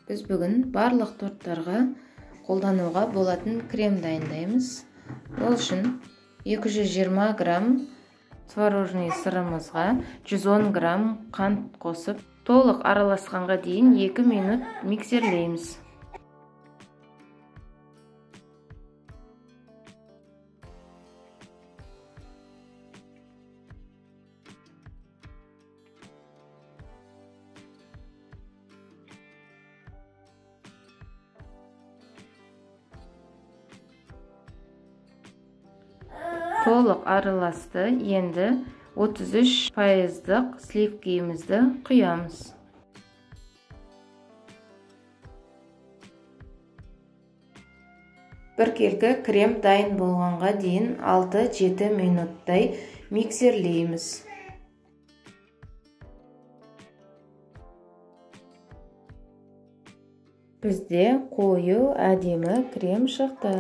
Біз бүгін барлық торттарға қолдануға болатын крем дайындаймыз. Ол үшін 220 грамм творожный сырымызға 110 грамм қант қосып, толық араласқанға дейін 2 минут миксерлейміз. Толық араласты. Енді 33% сливкиімізді құямыз. Біркелкі крем дайын болғанға дейін 6-7 минуттай миксерлейміз. Бізде қою әдемі крем шықты.